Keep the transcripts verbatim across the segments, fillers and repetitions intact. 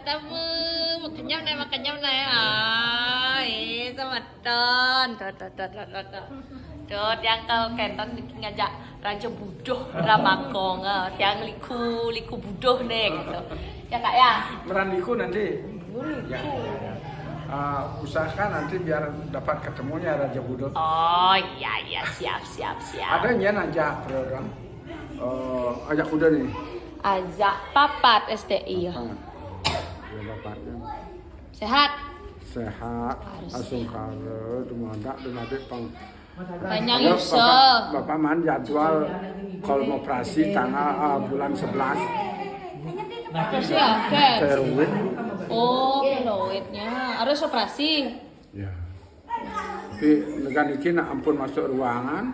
Tamu, makan nyam nai, makan nyam nai. Ah, eh, semeton. Tuh, tuh, tuh, tuh, tuh, tuh. Tuh, tiang ke Kenton ngajak Raja Buduh, Ramakong. Ah, tiang liku, liku Buduh nih, gitu. Ya, Kak, ya? Meran liku nanti. Ya, ya, ya. Ah, usahakan nanti biar dapat ketemunya Raja Buduh. Oh, iya, iya. Siap, siap, siap. Ada nyen ajak, Bro, dong? Eh, ajak kuda nih. Ajak papat S T I, ya. Papat. Ya, bapaknya. Sehat? Sehat. Harus asung sehat. Kare, dumadak, dumadik, pang. Panjang. Kalau usaha. Bapak, bapak man jadwal kalau mau operasi tanggal, eh, bulan sebelas. Operasi apa? Tiroid. Oh, tiroidnya. Harus operasi? Ya. Tapi negara niki nak ampun masuk ruangan,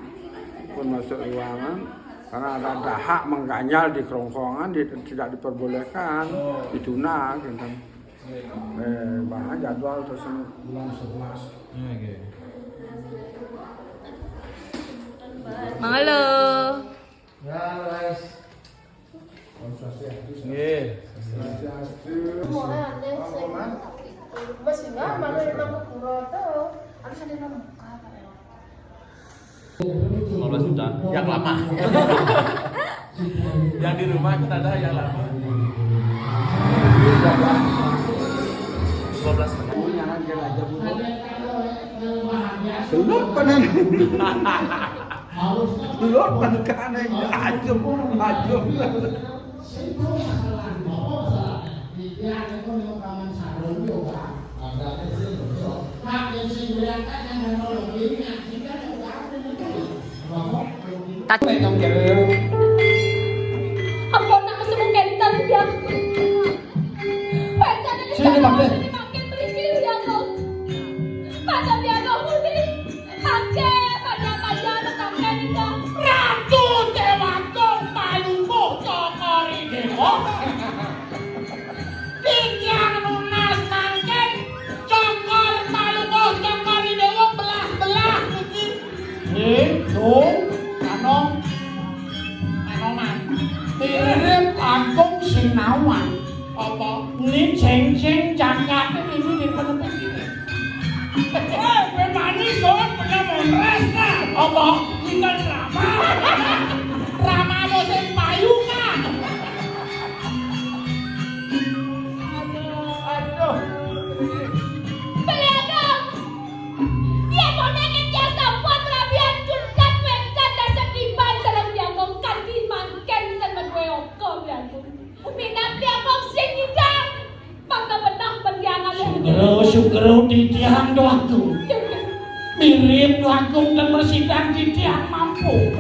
ampun masuk ruangan, karena ada dahak mengganjal di kerongkongan, di, tidak diperbolehkan. Oh. Itu nah, gitu. Eh, bahkan jadwal terus bulan sebelas. Ya, oke. Mangga. Ya, guys. Om Swastiastu. Nggih. Swastiastu. Masih nggak, malu lima puluh to. Harus ada nomor muka, Pak, ya. Lima belas juta. Yang lama. Yang di rumah itu ada yang lama. Dua belas setengah. Belum pernah. Belum pernah. Aduh, aduh. Tapi ampun, nak masih mungkin tapi dia. Sini, Pak. Sini, Pak. Pada dia kau putih. Pakai, pakai, pakai, pakai, pakai. Ratu Dewata Palungguh Cokor I Dewa. Titiang nunas mangkin Cokor Palungguh Cokor I Dewa belah-belah niki. Hé, Dong, Anong, Anoman. Mirip langkung sinawang. Apa? Ni ceng-ceng jangkate ini di penepit ini. Eh, kowe manis, Dong, punya monres, ta? Apa? Tinggal drama. Drama apa sing payu, Kak? Aduh, aduh. Beli Agong. Iya, kono kan jasa buat rabian curhat, wénten dasar tiban sareng Bli Agong kanthi mangken ten meduwe oko, Bli Agong. Minat Bli Agong sing ngidang. Mangga benah pendiangan. Sugro, sugro titiang doaku. Mirip doaku ten mersidang titiang mampu.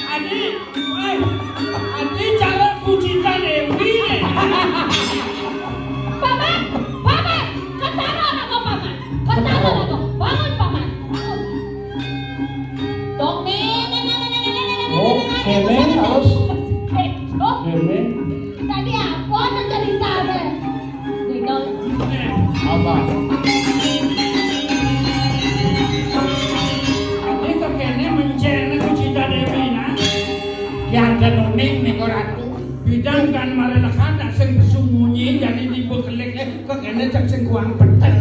Adi, eh, Adi calon Bujita Dewi. Paman, paman, ketara apa paman? Ketara apa? Bangun paman, bangun. Dok, nih, nih, nih. Oh, kéné harus. Eh, dok. Kéné. Tadi apa tuh cerita, Bang? Apa? Ini tuh kéné mencéné Bujita Dewi, nah. Yang ada nuning nih, kok ratu. Bidang kan malah lekana sing besumunyi, jadi dibekelik, eh, kok kéné cek sing kuang petel.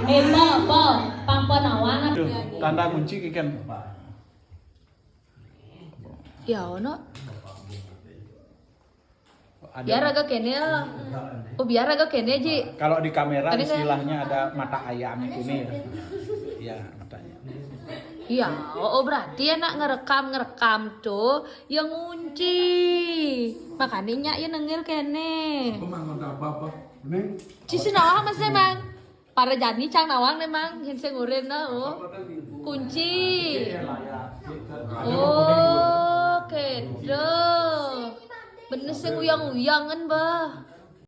Apa, apa? Pamponawan. Aduh, tanda kunci ikan. Ya, ono. Ada. Biar agak kéné. Oh, biar agak kéné, Ji. Kalau di kamera istilahnya ada mata ayam ini. Ya, mata ayam. Iya, oh, oh, berarti ya nak ngerekam, ngerekam tuh ya ngunci. Makanya nyak ya nengil kéné. Aku mah nggak apa-apa. Nih. Ci sing nawang masih, Mang. Para jani cang nawang nih, Mang. Yén sing urin nah, oh. Kunci. Oh, kéto. Bener sing uyang-uyangan, Bah.